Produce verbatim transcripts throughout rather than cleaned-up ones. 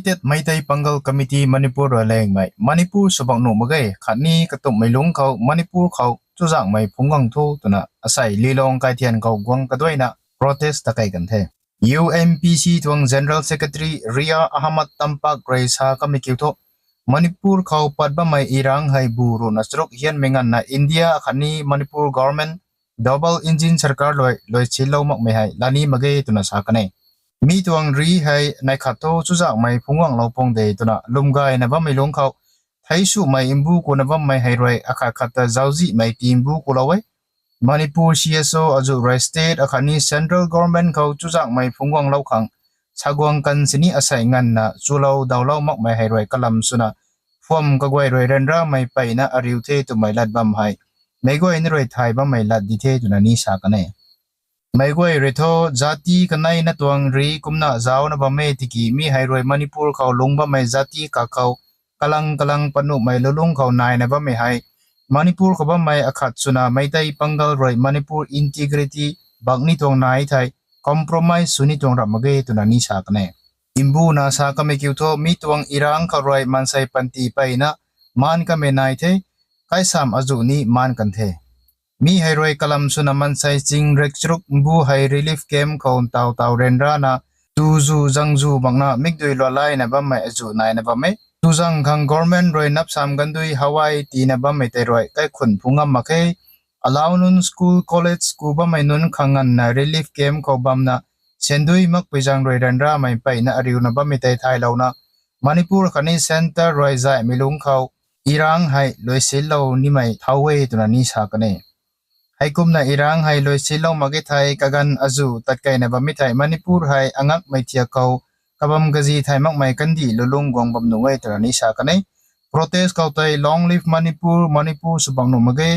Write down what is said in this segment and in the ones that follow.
United Meitei Pangal Committee Manipur rui lengmei Manipur swbak nuh mak ge khatni katumhmei lungc khou Manipur khou chuzaenghmei phungc guang tho twna asei Lilong kaithian khou guang kaduaina protest ta kei kan the. U M P C tuang General Secretary Ria Ahmad Tampak rui sa kamei kiu thu, Manipur khou pat bammei irang hei bu ruhna charuk hianmei nganvna India khatni Manipur government double engine sarkar rui luisinlou makmei hei lani mak ge twna sa kan e. Mi tuang ri hei neih khat thu chuzaenghmei phungc guanglou pung de twna lwm gayna bammei lungc khou, thei sumei mbu kuna bammei hei rui akhat khat ta zauczihmei tii mbu kulou e. Manipur C S O azuh rui state akhatni central government khou chuzaenghmei phungc guanglou khang saguang kan sini asei nganvna chulou dawlou makmei hei rui kalam swna phuam kaguay rui ryanramei mpeyna ariu the twmei lat bam hei meic guayna rui thay bammei lat di the twna ni sa kan e. Meic guay rui thu jati kaneina tuang ri kumna zauna bam e tiki mi hei rui Manipur khou lungc bammei jati kakhou kalang kalang panuhmei lulungc khou naina bammei hei Manipur khou bammei akhat swna Meitei Pangal rui Manipur integrity bak ni tuang nai thei compromise sw ni tuang ramh mak ge twna ni sa kan e. Mbuna sa kamei kiu thu mi tuang irang khou rui maansei panty mpeyna maan kamei nai the, kaisam azuh ni maan kan the. Mi hei rui kalam swna maansei ching rikcharuk mbu hei relief camp khou ntaw taw ryanrana, tuzu zangzu makna mikdui lualaina bammei azuh naina bam e. Tuzang khang government rui napsam gandui hawai tiina bammei tei rui kaikhunc phungc ngam mak khe. Alau nunc school college ku bammei nunc khang nganvna relief camp khou bamna sandui makpui zaeng rui ryanramei mpeyna ariuna bammei tei thaylouna Manipur khatni centre rui zaihmei lungc khou irang hei luisinlou nimei thau e twna ni sa kan e. Heikumna irang hei luisinlou mak ge thei kaganv azuh tatkeina bammei thei Manipur hei angakmei thiak khou kabam kazi thay makmei kandih lulungc guang bam nuh e twna ni sa kan e. Protest khou tei Long live Manipur, Manipur swbak nuh mak ge,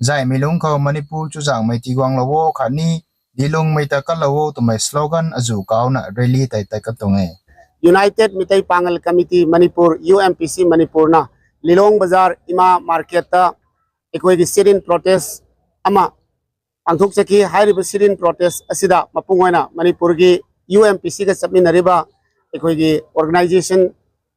zaihmei lungc khou Manipur chuzaenghmei tiguanglou o khatni dilungmei ta kalou o twmei slogan azuh kauna rally tei tat kan tuang e. United Meitei Pangal Committee Manipur, U M P C Manipur na Lilong Bazar Ima Market ta ꯑꯩꯈꯣꯏꯒꯤ sit-in protest ꯑꯃ ꯄꯥꯡꯊꯣꯛꯆꯈꯤ꯫ ꯍꯥꯏꯔꯤꯕ sit-in protest ꯑꯁꯤꯗ ꯃꯄꯨꯡ ꯑꯣꯏꯅ ꯃꯅꯤꯄꯨꯔꯒꯤ U M P C ꯒ ꯆꯠꯃꯤꯟꯅꯔꯤꯕ ꯑꯩꯈꯣꯏꯒꯤ organisation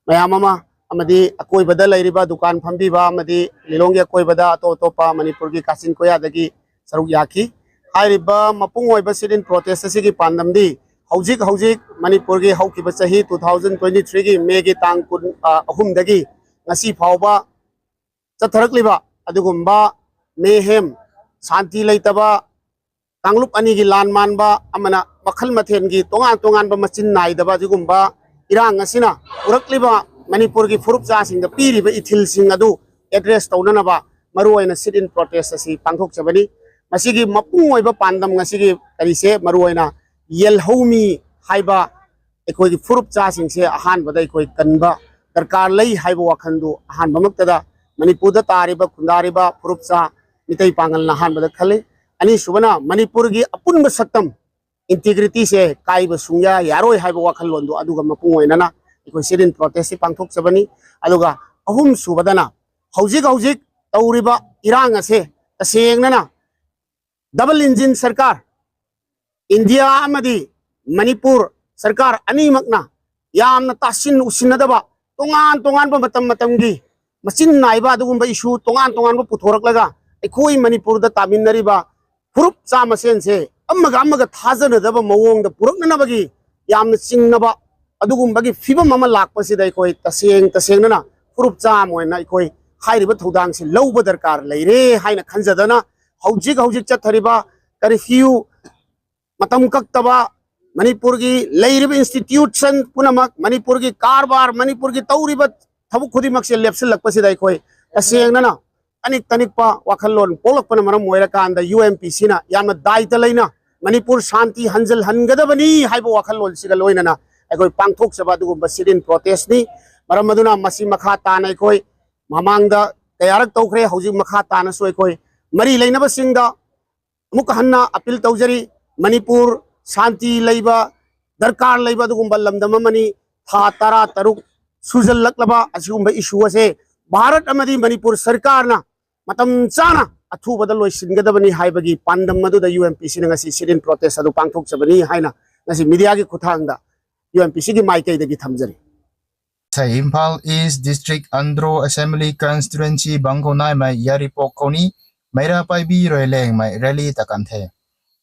ꯃꯌꯥꯝ ꯑꯃ ꯑꯃꯗꯤ ꯑꯀꯣꯏꯕꯗ ꯂꯩꯔꯤꯕ ꯗꯨꯀꯥꯟ ꯐꯝꯕꯤꯕ ꯑꯃꯗꯤ ꯂꯤꯂꯣꯡꯒꯤ ꯑꯀꯣꯏꯕꯗ ꯑꯇꯣꯞ ꯑꯇꯣꯞꯄ ꯃꯅꯤꯄꯨꯔꯒꯤ ꯀꯥꯆꯤꯟ ꯀꯣꯌꯥꯗꯒꯤ ꯁꯔꯨꯛ ꯌꯥꯈꯤ꯫ ꯍꯥꯏꯔꯤꯕ ꯃꯄꯨꯡ ꯑꯣꯏꯕ sit-in protest ꯑꯁꯤꯒꯤ ꯄꯥꯟꯗꯝꯗꯤ ꯍꯧꯖꯤꯛ ꯍꯧꯖꯤꯛ ꯃꯅꯤꯄꯨꯔꯒꯤ ꯍꯧꯈꯤꯕ ꯆꯍꯤ two thousand twenty three ꯒꯤ May ꯒꯤ ꯇꯥꯡ ꯀꯨꯟ, ꯑ, ꯑꯍꯨꯝꯗꯒꯤ ꯉꯁꯤ ꯐꯥꯎꯕ ꯆꯠꯊꯔꯛꯂꯤꯕ ꯑꯗꯨꯒꯨꯝꯕ mayhem, ꯁꯥꯟꯇꯤ ꯂꯩꯇꯕ, ꯀꯥꯡꯂꯨꯞ ꯑꯅꯤꯒꯤ ꯂꯥꯟ ꯃꯥꯟꯕ ꯑꯃꯅ ꯃꯈꯜ ꯃꯊꯦꯜꯒꯤ ꯇꯣꯉꯥꯟ ꯇꯣꯉꯥꯟꯕ ꯃꯆꯤꯟ ꯅꯥꯏꯗꯕ ꯑꯗꯨꯒꯨꯝꯕ ꯏꯔꯥꯡ ꯑꯁꯤꯅ ꯄꯨꯔꯛꯂꯤꯕ ꯃꯅꯤꯄꯨꯔꯒꯤ ꯐꯨꯔꯨꯞ ꯆꯥꯁꯤꯡꯗ ꯄꯤꯔꯤꯕ ꯏꯊꯤꯜꯁꯤꯡ ꯑꯗꯨ address ꯇꯧꯅꯅꯕ ꯃꯔꯨꯑꯣꯏꯅ sit-in protest ꯑꯁꯤ ꯄꯥꯡꯊꯣꯛꯆꯕꯅꯤ꯫ ꯃꯁꯤꯒꯤ ꯃꯄꯨꯡ ꯑꯣꯏꯕ ꯄꯥꯟꯗꯝ ꯉꯁꯤꯒꯤ ꯀꯔꯤꯁꯦ ꯃꯔꯨꯑꯣꯏꯅ ꯌꯦꯜꯍꯧꯃꯤ ꯍꯥꯏꯕ ꯑꯩꯈꯣꯏꯒꯤ ꯐꯨꯔꯨꯞ ꯆꯥꯁꯤꯡꯁꯦ ꯑꯍꯥꯟꯕꯗ ꯑꯩꯈꯣꯏ ꯀꯟꯕ ꯗꯔꯀꯥꯔ ꯂꯩ ꯍꯥꯏꯕ ꯋꯥꯈꯜꯗꯨ ꯑꯍꯥꯟꯕꯃꯛꯇꯗ ꯃꯅꯤꯄꯨꯔꯗ ꯇꯥꯔꯤꯕ ꯈꯨꯟꯗꯥꯔꯤꯕ ꯐꯨꯔꯨꯞ ꯆꯥ ꯃꯤꯇꯩ ꯄꯥꯉꯜꯅ ꯑꯍꯥꯟꯕꯗ ꯈꯜꯂꯤ꯫ ꯑꯅꯤꯁꯨꯕꯅ ꯃꯅꯤꯄꯨꯔꯒꯤ ꯑꯄꯨꯟꯕ ꯁꯛꯇꯝ, integrity ꯁꯦ ꯀꯥꯏꯕ ꯁꯨꯡꯌꯥ ꯌꯥꯔꯣꯏ ꯍꯥꯏꯕ ꯋꯥꯈꯜꯂꯣꯟꯗꯨ ꯑꯗꯨꯒ ꯃꯄꯨꯡ ꯑꯣꯏꯅꯅ ꯑꯩꯈꯣꯏ sit-in protest ꯁꯤ ꯄꯥꯡꯊꯣꯛꯆꯕꯅꯤ꯫ ꯑꯗꯨꯒ ꯑꯍꯨꯝꯁꯨꯕꯗꯅ ꯍꯧꯖꯤꯛ ꯍꯧꯖꯤꯛ ꯇꯧꯔꯤꯕ ꯏꯔꯥꯡ ꯑꯁꯦ ꯇꯁꯦꯡꯅꯅ double engine ꯁꯔꯀꯥꯔ, ꯏꯟꯗꯤꯌꯥ ꯑꯃꯗꯤ ꯃꯅꯤꯄꯨꯔ ꯁꯔꯀꯥꯔ ꯑꯅꯤꯃꯛꯅ ꯌꯥꯝꯅ ꯇꯥꯁꯤꯟ ꯎꯁꯤꯟꯅꯗꯕ, ꯇꯣꯉꯥꯟ ꯇꯣꯉꯥꯟꯕ ꯃꯇꯝ ꯃꯇꯝꯒꯤ ꯃꯆꯤꯟ ꯅꯥꯏꯕ ꯑꯗꯨꯒꯨꯝꯕ issue ꯇꯣꯉꯥꯟ ꯇꯣꯉꯥꯟꯕ ꯄꯨꯊꯣꯔꯛꯂꯒ ꯑꯩꯈꯣꯏ ꯃꯅꯤꯄꯨꯔꯗ ꯇꯥꯃꯤꯟꯅꯔꯤꯕ ꯐꯨꯔꯨꯞ ꯆꯥ ꯃꯁꯦꯟꯁꯦ ꯑꯃꯒ ꯑꯃꯒ ꯊꯥꯖꯅꯗꯕ ꯃꯑꯣꯡꯗ ꯄꯨꯔꯛꯅꯅꯕꯒꯤ ꯌꯥꯝꯅ ꯆꯤꯡꯅꯕ ꯑꯗꯨꯒꯨꯝꯕꯒꯤ ꯐꯤꯕꯝ ꯑꯃ ꯂꯥꯛꯄꯁꯤꯗ ꯑꯩꯈꯣꯏ ꯇꯁꯦꯡ ꯇꯁꯦꯡꯅꯅ ꯐꯨꯔꯨꯞ ꯆꯥ ꯑꯃ ꯑꯣꯏꯅ ꯑꯩꯈꯣꯏ ꯍꯥꯏꯔꯤꯕ ꯊꯧꯗꯥꯡꯁꯤ ꯂꯧꯕ ꯗꯔꯀꯥꯔ ꯂꯩꯔꯦ ꯍꯥꯏꯅ ꯈꯟꯖꯗꯅ ꯍꯧꯖꯤꯛ ꯍꯧꯖꯤꯛ ꯆꯠꯊꯔꯤꯕ curfew ꯃꯇꯝ ꯀꯛꯇꯕ, ꯃꯅꯤꯄꯨꯔꯒꯤ ꯂꯩꯔꯤꯕ institution ꯄꯨꯝꯅꯃꯛ, ꯃꯅꯤꯄꯨꯔꯒꯤ ꯀꯔꯕꯥꯔ, ꯃꯅꯤꯄꯨꯔꯒꯤ ꯇꯧꯔꯤꯕ ꯊꯕꯛ ꯈꯨꯗꯤꯡꯃꯛꯁꯦ ꯂꯦꯞꯁꯤꯜꯂꯛꯄꯁꯤꯗ ꯑꯩꯈꯣꯏ ꯇꯁꯦꯡꯅꯅ ꯑꯅꯤꯛ ꯇꯅꯤꯛꯄ ꯋꯥꯈꯜꯂꯣꯟ ꯄꯣꯛꯂꯛꯄꯅ ꯃꯔꯝ ꯑꯣꯏꯔꯀꯥꯟꯗ U M P C ꯅ ꯌꯥꯝꯅ ꯗꯥꯏꯇ ꯂꯩꯅ ꯃꯅꯤꯄꯨꯔ ꯁꯥꯟꯇꯤ ꯍꯟꯖꯤꯜꯍꯟꯒꯗꯕꯅꯤ ꯍꯥꯏꯕ ꯋꯥꯈꯜꯂꯣꯟꯁꯤꯒ ꯂꯣꯏꯅꯅ ꯑꯩꯈꯣꯏ ꯄꯥꯡꯊꯣꯛꯆꯕ ꯑꯗꯨꯒꯨꯝꯕ sit-in protest ꯅꯤ꯫ ꯃꯔꯝ ꯑꯗꯨꯅ ꯃꯁꯤ ꯃꯈꯥ ꯇꯥꯅ ꯑꯩꯈꯣꯏ ꯃꯃꯥꯡꯗ ꯀꯌꯥꯔꯛ ꯇꯧꯈ꯭ꯔꯦ, ꯍꯧꯖꯤꯛ ꯃꯈꯥ ꯇꯥꯅꯁꯨ ꯑꯩꯈꯣꯏ ꯃꯔꯤ ꯂꯩꯅꯕꯁꯤꯡꯗ ꯑꯃꯨꯛꯀ ꯍꯟꯅ appeal ꯇꯧꯖꯔꯤ꯫ ꯃꯅꯤꯄꯨꯔ ꯁꯥꯟꯇꯤ ꯂꯩꯕ ꯗꯔꯀꯥꯔ ꯂꯩꯕ ꯑꯗꯨꯒꯨꯝꯕ ꯂꯝꯗꯝ ꯑꯃꯅꯤ꯫ ꯊꯥ ꯇꯔꯥ ꯇꯔꯨꯛ ꯁꯨꯖꯜꯂꯛꯂꯕ ꯑꯁꯤꯒꯨꯝꯕ issue ꯑꯁꯦ ꯚꯥꯔꯠ ꯑꯃꯗꯤ ꯃꯅꯤꯄꯨꯔ ꯁꯔꯀꯥꯔꯅ ꯃꯇꯝ ꯆꯥꯅ ꯑꯊꯨꯕꯗ ꯂꯣꯏꯁꯤꯟꯒꯗꯕꯅꯤ ꯍꯥꯏꯕꯒꯤ ꯄꯥꯟꯗꯝ ꯑꯗꯨꯗ U M P C ꯅ ꯉꯁꯤ sit-in protest ꯑꯗꯨ ꯄꯥꯡꯊꯣꯛꯆꯕꯅꯤ ꯍꯥꯏꯅ ꯉꯁꯤ media ꯒꯤ ꯈꯨꯠꯊꯥꯡꯗ U M P C ꯒꯤ ꯃꯥꯏꯀꯩꯗꯒꯤ ꯊꯝꯖꯔꯤ꯫ Sei Imphal East District Andro Assembly Constituency bang khou naimei Yairipok khou ni Meira Paibi rui lengmei rally ta kan the.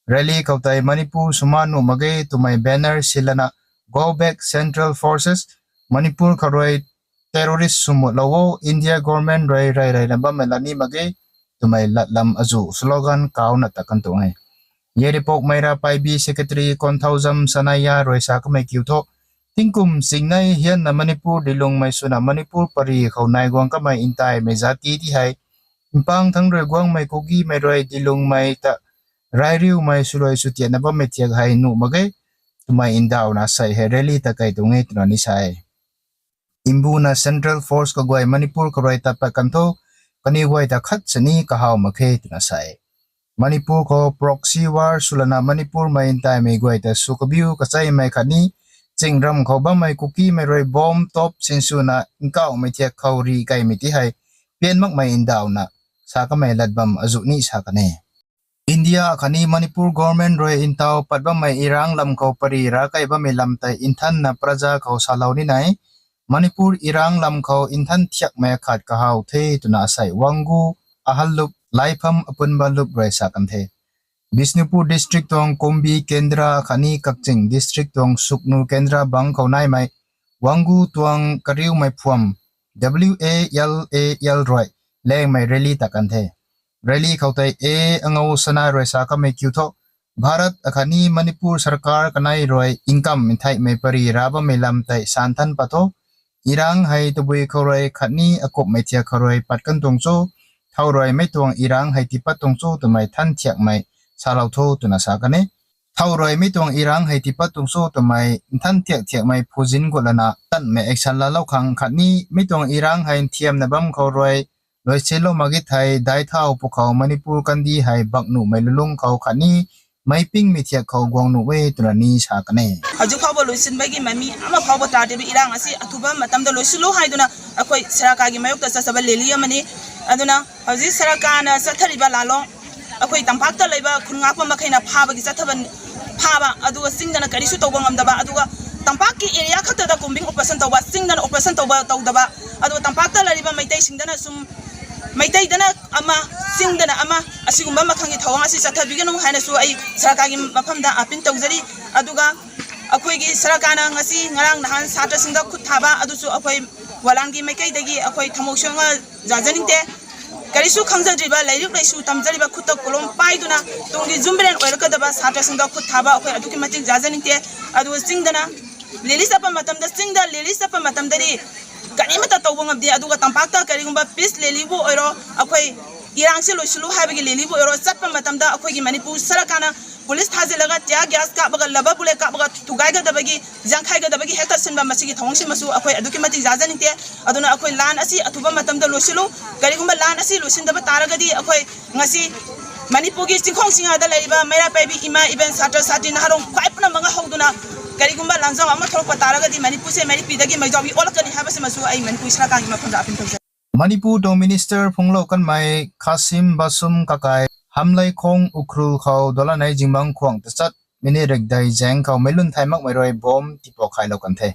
Rally khou tei Manipur swmaan nuh mak ge twmei banner silana Go back Central Forces, Manipur khou rui terrorist swmut lou o, India government rui rey reyna bammei la ni mak ge twmei latlam azuh slogan kauna ta kan tuang e. Yairipok Meira Paibi Secretary Konthoujam Sanaiya rui sa kamei kiu thu, tingkum singnei hianna Manipur dilungmei swna Manipur pary khou nai guang kamei ntaimei zati ti hei, mpang thangc rui guangmei Kukimei rui dilungmei ta rairiumei swluai swtiatna bammei thiak hei nuh mak ge twmei ndauhna sei hei rally ta kei tuang e twna ni sa e. Mbuna Central Force kaguay Manipur khou rui tat pat kan tho, kaniw guay ta khat sini kahaw mak khe twna sa e. Manipur khou proxy war swlana Manipurmei ntaimei guay ta sw kabiu kacheimei khatni chingram khou bammei Kukimei rui bomb top sinswna nkauhmei thiak khou rih keymei ti hei pian makmei ndauhna sa kamei lat bam azuh ni sa kan e. India khatni Manipur government rui ntaw pat bammei Irang lam khou pary ra kei bammei lam tei nthanna praja khou salou ni nai. Manipur Irang lam khou nthan thiakmei khat kahaw the twna asei Wangu Ahallup Laipham Apunbalup rui sa kan the. Bishnupur District tuang Kumbi Kendra khatni Kakching District tuang Sugnu Kendra bang khou naimei Wangu tuang kariumei phuam W A L A L rui lengmei rally ta kan the. Rally khou tei A Angou Sana rui sa kamei kiu thu, Bharat akhatni Manipur sarkar kanei rui nkam ntheihmei pary ra bammei lam tei santhan pat tho, Irang hei tabui khou rui khatni akumhmei thiak khou rui pat kan tuang cho, thow rui mei tuang Irang hei tipat tuang cho twmei than thiakmei salou tho twna sa kan e. Thow rui mei tuang Irang hei tipat tuang cho twmei nthan thiak thiakmei phuzin gutlana tanmei action lalou khang khatni mei tuang Irang hei nthiamna bam khou rui luisinlou mak ge thei dai thau pwkhou Manipur kandih hei bak nuhmei lulung khou khatni meic pingmei thiak khou guang nuh e twna ni sa kan e. Houzu phauba luisinbei gi mami ama phauba ta tei Irang asi athuba matam ta luisinlou hei twna akhoi sarkar ki mayuk ta chachaba leli ama ni. Aduna houzu sarkarna chathariba lalou akhoi tampak ta leiba khun ngakpa makheina phaba ki chathaba phaba aduga chingdana kari sw towba ngamdaba aduga tampak ki area khata da combing operation towba chingdana operation towba towdaba aduga tampak ta lariba Meitei singdana sum Meitei dana ama chingdana ama asigumba makhang ki thawang asi chathabi ganu haina sw ai sarkar ki maphamda appeal towzari aduga akhoi ki sarkarna ngasi ngarang nahan satra singda khut thaba adu sw akhoi walang ki maikei dagi akhoi thamok sanga zazaning te kari sw khangzadriba leiruk lei sw tamzariba khutta kolom pai duna tungdi zumbiren oira kadaba satra singda khut thaba akhoi adu ki matik zazaning te adu chingdana lili chapa matam da chingda lili chapa matam da di kani mata towba ngam di aduga tampak ta karigumba peace lili bu oiro akhoi Irang si luisinlou haiba ki lili bu oiro chapa matam da akhoi ki Manipur sarkarna police thazilaga tear gas kapbaga laba bullet kapbaga thugai kadaba gi zangkhai kadaba gi hekta sinba masi ki thawang si masu akhoi adu ki matik zazaning te aduna akhoi lan asi athuba matam da luisinlou karigumba lan asi luisindaba taraga di akhoi ngasi Manipur ki chingkhong singa da leiba Meira Paibi ima even satra satri naharong khuai puna manga hou duna karigumba lanzau ama thorok pa taraga di Manipur se Meira pi dagi meizau bi olak kani haiba si masu ai Manipur sarkar ki maphamda appeal towzari. Manipur tuang minister phunglou kanmei Khashim Bashum kakai Hamleikhong Ukhrul khou dolanei zingbangc khuang tachat minute rikdei zaeng khou meic lun thay makmei rui bomb tiipuak khailou kan the.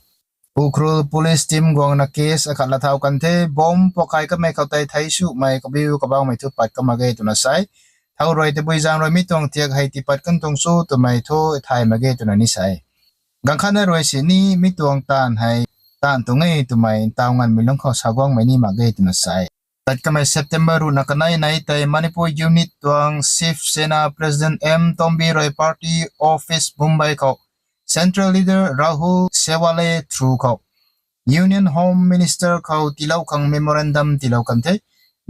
Ukhrul police team guangna case akhat lathau kan the, bomb puak khai kamei khou tei thei sumei kabiu kabaumei thu pat ka mak ge twna sa e. Thow rui tabui zaeng rui mi tuang thiak hei tiipat kan tuang cho twmei thu thay mak ge twna ni sa e. Ganv khatna rui sini mi tuang taanv hei taanv tuang e twmei ntaw nganvmei lungc khou sa guangmei ni mak ge twna sa e. Tat kamei September ruhna kanei nei tei Manipur unit tuang Shiv Sena president M Tombi rui party office Mumbai khou central leader Rahul Sewale through khou Union Home Minister khou tiilou khang memorandum tiilou kan the.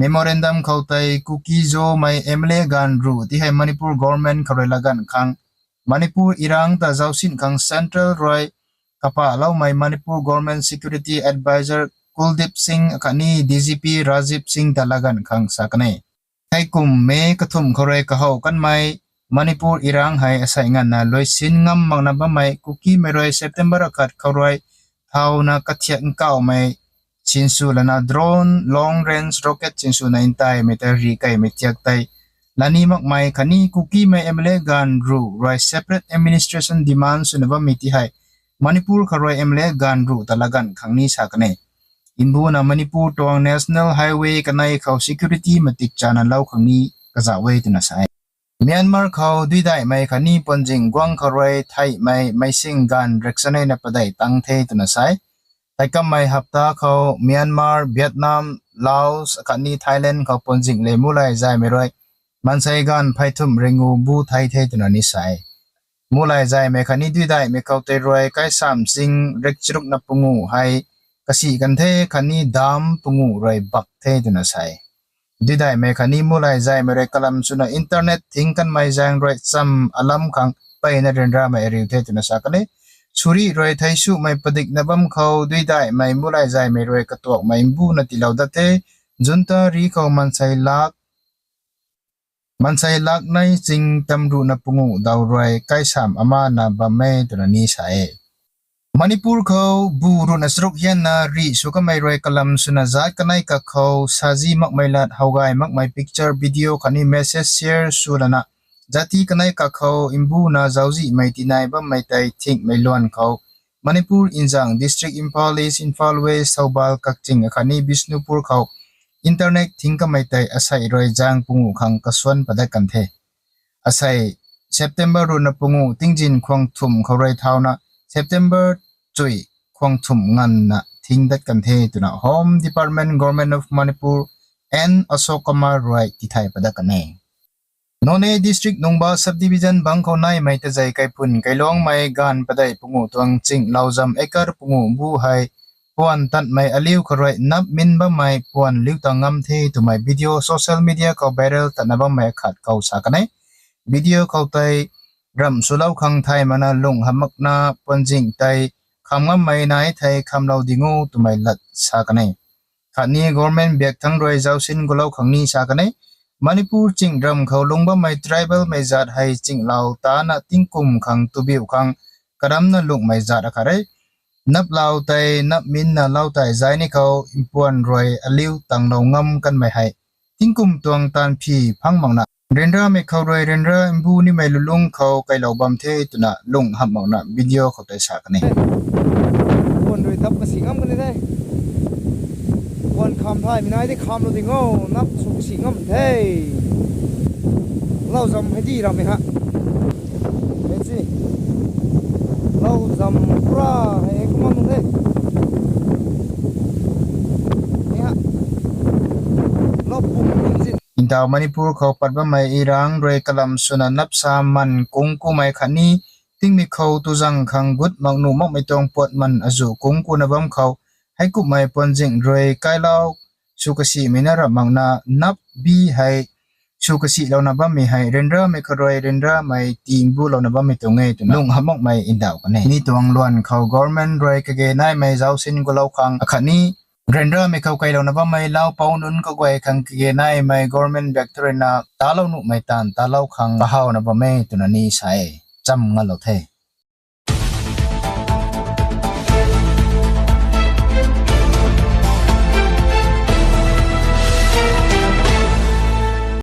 Memorandum khou tei Kuki-Zomei M L A ganv ruh ti hei Manipur government khou rui laganv khang Manipur irang ta zausin khang central rui kapahloumei Manipur government security advisor Kuldeep Singh akhatni D G P Rajiv Singh ta laganv khang sa kan e. Heikum May kathumh khou rui kahow kanmei Manipur irang hei asei nganvna luisin ngam makna bammei Kukimei rui September akhat khou rui thauna kathiak nkauhmei sinsw lana drone long range rocket sinswna ntaimei ta rih keymei thiak tei lani makmei khatni Kukimei M L A ganv ruh rui separate administration demand swna bammei ti hei Manipur khou rui M L A ganv ruh ta laganv khang ni sa kan e. Mbuna Manipur tuang National Highway kanei khou security matik chana lou khang ni kazauh e twna sa e. Myanmar khou duidaihmei khatni puanzing guang khou rui theihmei meicing ganv riksaneina padeih tang the twna sa e. Tei kammei hapta khou Myanmar, Vietnam, Laos khatni Thailand khou puanzing le mulay zaymei rui mansei ganv pheythumh ringu bu thei the twna ni sa e. Mulay zaymei khatni duidaihmei khou tei rui kaisam sing rikcharukna pungu hei kasih kan the khatni dam pungu rui bak the twna sa e. Duidaihmei khatni mulay zaymei rui kalam swna internet thing kanmei zaeng rui cham alam khang peyna ryanramei ariu the twna sa kan e. Suri rui theisumei padikna bam khou duidaihmei mulay zaymei rui katuakmei mbuna tiilou dat the. Junta ri khou mansei lak mansei lak nei ching tamruhna pungu daw rui kaisam amana bam e twna ni sa e. Manipur khou bu ruhna charuk hianna rih sw kamei rui kalam swna zat kanei kakhou sazi makmei lat, howgay makmei picture, video khatni message share sw lana jati kanei kakhou mbuna zauczihmei tinai bammei tei thingmei luan khou Manipur nzang district Imphal East, Imphal West, Thoubal, Kakching khatni Bishnupur khou internet thing kamei tei asei rui zaeng pungu khang kasuan padat kan the. Asei September ruhna pungu tingzin khwang thumh khou rui thauna September chui khwang thumh nganvna thing dat kan the twna Home Department, Government of Manipur, N Ashok Kumar rui tithay padat kan e. Noney District Nungba Subdivision bang khou naimei tazei kaipun kailuangmei ganv padeih pungu tuang chinglau zam acre pungu bu hei puan tanmei aliu khou rui nap min bammei puan liu tang ngam the twmei video social media khou viral tatna bammei khat khou sa kan e. Video khou tei ramh swlou khang thay mana lung hamh makna puanzing tei kham ngammei nai thei khamlou ding o twmei lat sa kan e. Khatni government biak thangc rui zausin gulou khang ni sa kan e. Manipur chingramv khou lung bammei tribalmei zat hei chinglau tana tingkum khang tubiu khang karamna lunghmei zat akhat e. Naplou tei nap minna lou tei zai ni khou mpuan rui aliu tanglou ngam kanmei hei tingkum tuang taanv phi phang makna ryanramei khou rui ryanra mbu nimei lulung khou kailou bam the twna lung hamh makna video khou tei sa kan e. Puan rui dap kasi ngam kan e the. Puan kham thaymei nai di khamlou ding o, nap sw kasi ngam the. Lau zam hei di rammei ha. Hei si. Lau zam pura hei kumna the. Ni ha. Lau pum kum zin. Ntaw Manipur khou pat bammei irang rui kalam swna napsa man kung kumei khatni tingmei khou tuzang khang gut mak nuh makmei tuang puat man azu kung kuna bam khou heikumhmei puanzing rui kailou sw kasimei na rap makna nap bi hei sw kasilouna bammei hei ryanramei khou rui ryanramei tii mbulouna bammei tuang e twna lung hamh makmei ntaw kan e. Mi tuang luan khou government rui kage naimei zausin gulou khang akhatni ryanramei khou kailouna bammei lau pou nunc kaguay khang kage naimei government biak thu ruina talou nuhmei taanv talou khang kahawna bam e twna ni sa e. Cham ngalou the.